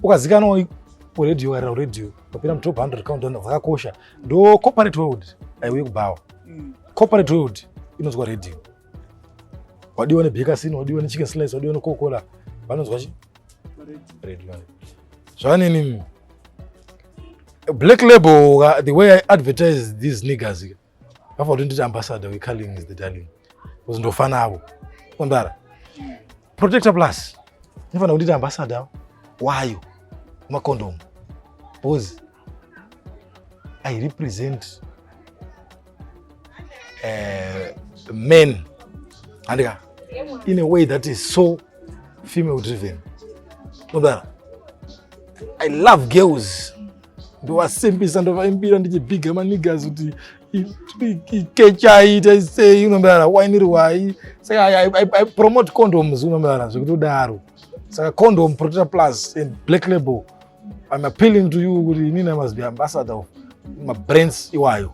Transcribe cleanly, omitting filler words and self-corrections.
Ukazikanwa kuredhiyo, ukarira kuredhiyo, ukapinda mutop 100 countdown, zvakakosha. Ndo corporate world aiuye kubhawa. Corporate world inonzwa redhiyo. Wadiwa nebhekasini, wadiwa nechicken slice, wadiwa necoca-cola, vanonzwa chi radio. Zvavanini Black Label, the way I advertise these niggas, vafanira kuti nditi ambassador weCarling is the darling, because ndofana avo ondara Protector Plus inofanira kunditi ambassador wayo macondom, because I represent men, handika, in a way that is so female driven. Ondara I love girls, ndovasimbisa, ndovaimbira, ndichibhiga manigas kuti ikechai taisei, unombara wainirwai. Saka I promote condoms, unombara zvekutodaro. Saka condom, Protector Plus and Black Label, I'm appealing to you kuti inini I must be ambassador of mabrands iwayo.